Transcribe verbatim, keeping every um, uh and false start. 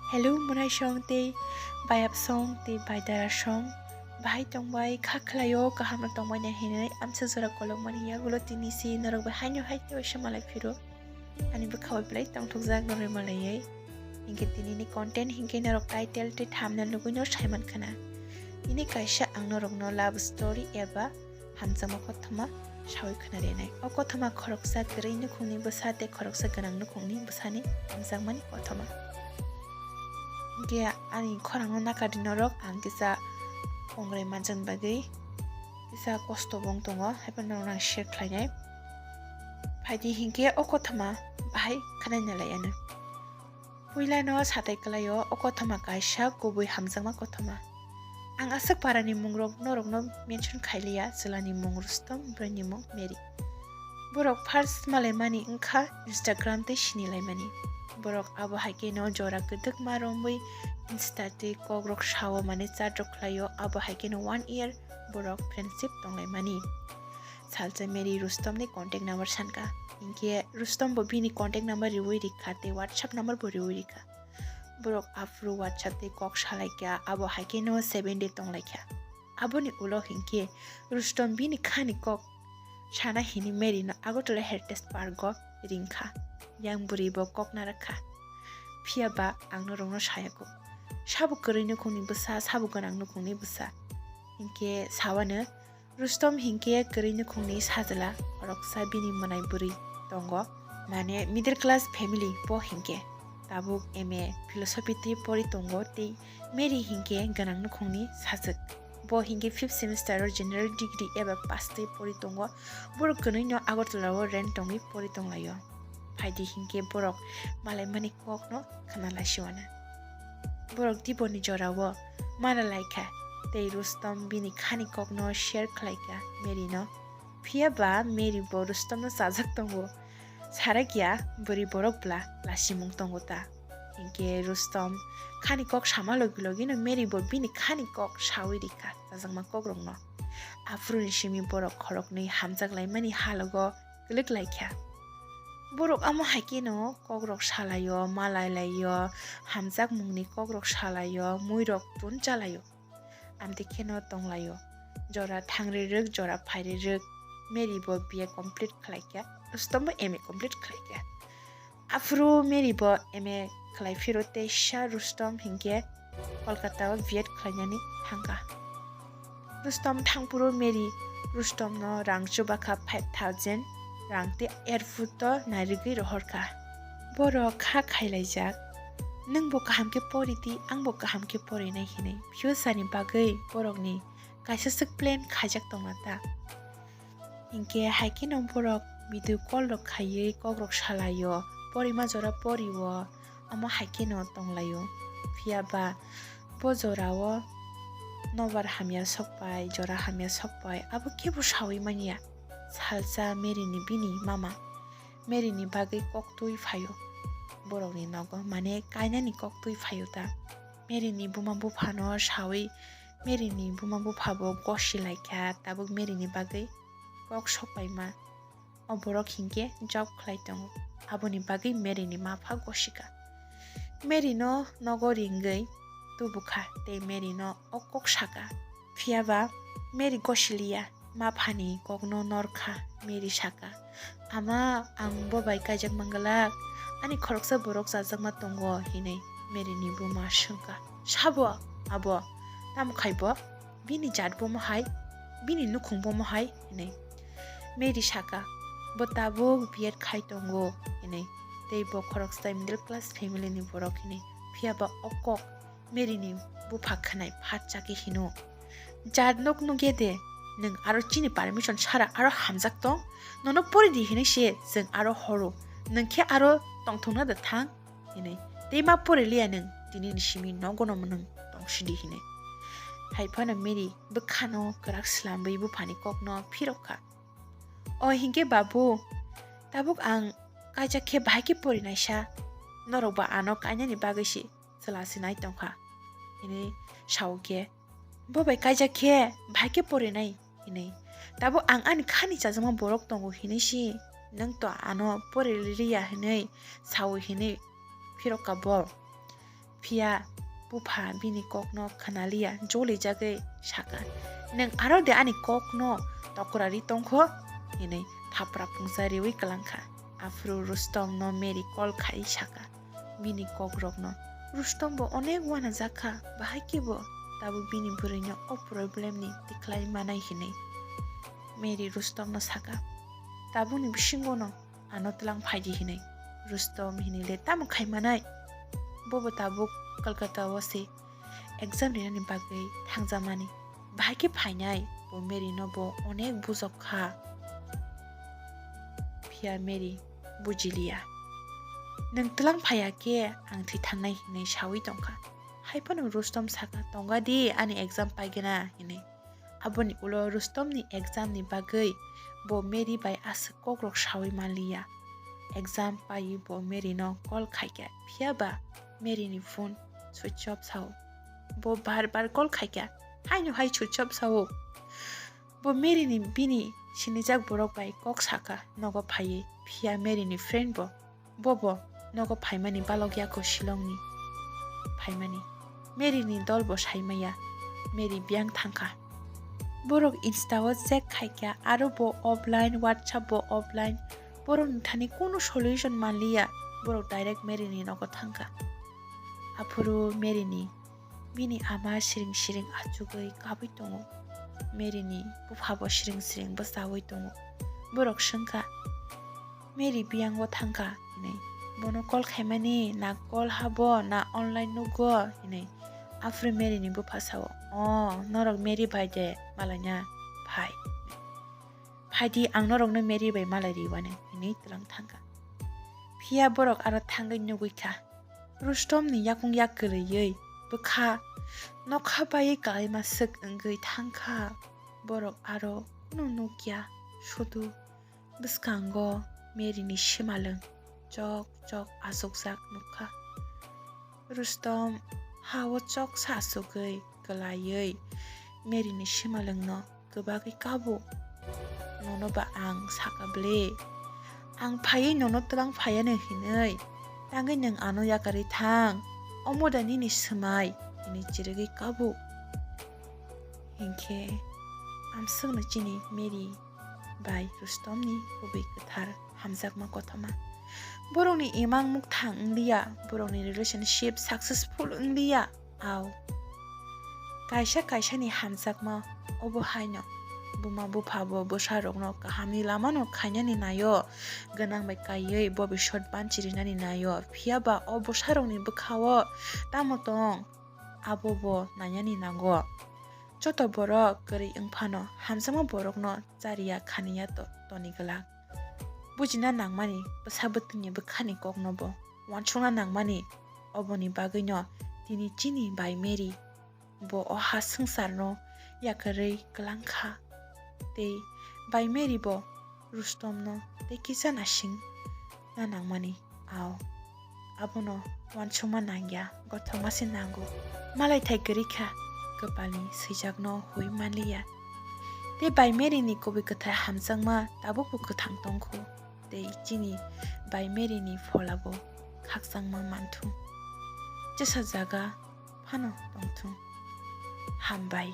Hello, mwnaisong tei bayapsong tei baidarasong. Bahai tongbai, kha khlaio, kaham no tongbai na hinwi amsa jora kolokmani yagulo tini si norok bai haino hai tei waisa malai phiro. Ani bwkha bai belai tongthokjak noroi malaiwi. Hinkhe tini ni content hinkhe norok title tei thumbnail nugwi no saiman khana. Tini kaisa ang norok no love story eba hamjakma kothoma sawi khwna rinai. O kothoma khoroksa kwrwi nukhungni bwsa tei khoroksa gwnang nukhungni bwsani hamjakmani kothoma. Hinkhe ani khorangno nakadi norok, ang kisa kongrai manjakni bagwi kisa kosto bo wng tongo, haiphano norokno ang share khlainai. Phaidi hinkhe o kothoma bahai khwnaina lai anw. Puilano satai kwlaio, o kothoma kaisa kubui hamjakma kothoma. Ang aswk parani mungrok norokno mention khailiya, chwlani mung Rustom, bwrwini mung Mary. Borok first malaimani wngkha Instagram tei sinilaimani. Borok abo hai kheno jora kwdwkma romwi Insta tei kokrok sao, mane chat rok khlaio, abo hai kheno one year borok friendship tonglaimani. Salsa Mary Rustomni contact number sankha. Hinkhe Rustom bo bini contact number riwi rikha tei WhatsApp number bo riwi rikha. Borok aphuru WhatsApp tei kok salaikha, abo hai kheno seven day tonglaikha. Aboni ulo hinkhe Rustom bini khani kok sana hinwi Mary no Agartala Heritage Park o ringkha. Yang bwrwi bo kok narakha. Phiya ba ang norokno sayago. Sabo kwrwi nukhungni bwsa, sabo gwnang nukhungni bwsa. Hinkhe sawano Rustom hinkhe kwrwi nukhungni sajla khoroksa bini mwnai bwrwi tongo, mane middle class family bo hinkhe. Tabuk M A philosophy tei pori tongo tei Mary hinkhe gwnang nukhungni sajwk. Bo hinkhe fifth semester o general degree eba pass tei pori tongo. Borok kwnwi no Agartala o rent tongwi pori tonglaio. Phaidi hinkhe borok malaimani kokno khna laisiwana. Borok diboni jorao mana laikha tei Rustom bini khani kokno share khlaikha Mary no. Phiya ba Mary bo Rustomno chajak tongo. Sarakya bwrwi borok bwla lasimung tongo ta. Hinkhe Rustom khani kok sama logi logino Mary bo bini khani kok sawi rikha chajakma kokrokno. Aphuruni simi borok khoroknwi hamjak laimani halogo kwlwk laikha. Borok amo hai kheno kokrok salaio, malai laio, hamjakmungni kokrok salaio, muirok tun chalaio. Amtwi kheno tonglaio. Jora thangri rwk, jora phairi rwk. Mary bo B A complete khlaikha, Rustom bo M A complete khlaikha. Aphuru Mary bo M A khlai phiro teisa Rustom hinkhe Kolkata o B Ed khlainani thangkha. Rustom thangphuru Mary Rustomno rang chubakha five thousand rang tei airport o nairwgwi rohorkha. Borok kha khailaijak, "Nwng bo kaham khe pori di, ang bo kaham khe porinai," hinwi future ni bagwi borokni kaisa swk plan khaijak tongna ta. Hinkhe hai kheno borok video call rok khaiwi kokrok salaio, porima jora porio, omo hai kheno tonglaio. Phiya ba bo jorao nobar hamya sokpai, jora hamya sokpai, abo kebo sawi manya. Salsa Mary ni bini mama Mary ni bagwi koktwi phaio borokni nogo, mane kainani koktwi phaio ta. Mary ni buma buphano sawi Mary ni buma bupha bo gosi laikha, tabuk Mary ni bagwi kok sokpaima. O borok hinkhe job khlai tongo, aboni bagwi Mary ni mapha gosika. Mary no nogo ringwi tubukha tei Mary no o kok saka. Phiya ba Mary gosiliya, maphani kokno norkha. Mary saka, "Ama, ang bo bai kaijak manglak, ani khoroksa borok chajakma tongo," hinwi Mary ni buma swngkha. "Sabo abo? Tamo khai bo? Bini jat bo mohai? Bini nukhung bo mohai?" hinwi. Mary saka, "Bo tabuk B Ed khai tongo," hinwi. Tei bo khoroksa middle class family ni borok hinwi. Phiya ba o kok Mary ni bupha khwnai phat chakhe hino, "Jar nok nugya de, nwng aro chini permission sara aro hamjak tong? Nono pori di hinwi se chwng aro horo, nwng khe aro tongthokna da thang," hinwi. "Tei ma pori liya nwng, tini ni simi nogo no nwng tong sidi," hinwi. Hai phano Mary bwkhano kwrak swlamwi buphani kokno phirok kha. "O hinkhe babu, tabuk ang kaijak khe bahai khe pori naisa, norok ba ano kainani bagwi se chwla se nai tongkha," hinwi sao khe, "Bo bai kaijak khe bahai khe porinai," hinwi. "Tabuk ang ani khani chajakma borok tongo hinwi si nwng to ano pori riya," hinwi sao hinwi phirokha bo. Phiya bupha bini kokno khwnaliya jolijagwi saka, "Nwng aro de ani kokno tokrari tongkho?" hinwi thapra pungsa riwi kwlangkha. Aphuru Rustomno Mary call khai saka bini kokrokno. Rustom bo onek uanajak kha, bahai khe bo tabuk bini bwrwino o problemni tikhlai manai hinwi. Mary Rustomno saka, "Tabukni bisingono ano twlang phaidi hinwi." Rustom hinwi le tamo khai manai? Bobo tabuk Kolkata o se exam rinani bagwi thangjamani. Bahai khe phainai, bo Mary no bo onek bujok kha. Phiya Mary bujiliya. "Nwng twlang phaiya khe ang thwi thangnai," hinwi sawi tongkha. Hai phano Rustom saka, "Tonga di, ani exam paigwna," hinwi. Aboni ulo Rustomni examni bagwi bo Mary bai aswk kokrok sawi manliya. Exam paiwi bo Mary no call khaikha, phiya ba Mary ni phone switch off sao. Bo bar bar call khaikha, haino hai switch off sao. Bo Mary ni bini sinijak borok bai kok saka, nogo phaiwi, phiya Mary ni friend bo Bobo nogo phaimani balok yako Shillong ni phaimani. Mary ni dol bo saimaya, Mary biyang thangkha. Borok Insta o check khaikha, aro bo offline, WhatsApp bo offline. Borok ni thani kunu solution manliya, borok direct Mary ni nogo thangkha. Aphuru Mary ni bini ama siring siring achugwi kabwi tongo. Mary ni bupha bo siring siring bwchaui tongo. Borok swngkha, "Mary biyango thangkha," hinwi. "Bono call khaimani, na call habo, na online nugo?" hinwi. Aphuru Mary ni bupha sao, "O, norok Mary bai de malaina phai. Phaidi, ang norokno Mary bai malai riwani," hinwi twlang thangkha. Phiya borok aro thangwi nugwi kha. Rustom ni yakung yak kwrwiwi bwkha nokha baiwi kalaima swk wngwi thangkha. Borok aro kunu nukya, sudu bwskango Mary ni simalwng chok chok achukjak nukha. Rustom ha-o chok sa achugwi kwlaiwi Mary ni simalwngno kwbagwi kabo. "Nono ba ang saka ble, ang phaiwi nono twlang phaiya no hinwi, tangwi nwng ano yakarwi thang, omo da nini swmai?" hinwi chirigwi kabo. Hinkhe amswkno chini Mary bai Rustomni kubui kwthar hamjakma kothoma. Borokni imang mukthang wngliya, borokni relationship successful wngliya. Au. Kaisa kaisani hamjakma obo haino. Buma bupha bo bwsarokno kahamni lamano khainani naio, gwnang bai kaiwi bobisot banchirinani naio, phiya ba o bwsarokni bwkhao tamo tong, abo bo nainani nango. Joto borok kwrwi wngphano hamjakma borokno chariya khaniya to-, toni glak. Bujina nangmani bwsa bwtwini bwkhani kokno bo uansukna nangmani, oboni bagwino tini chini bai Mary bo o ha swngcharno yakarwi kwlangkha. Tei bai Mary bo Rustomno tei kisa nasing na nangmani. Ao, abono uansukma nangya, gothokma se nango. Malaithai kwrwi kha, kwpalni swijakno hui manliya. Tei bai Mary ni kubui kwthar hamjakma tabukbo kwthang tongkhu, tei chini bai Mary ni pholabo khakchangma manthung. Jesa jaga phano tongthung. Hambai.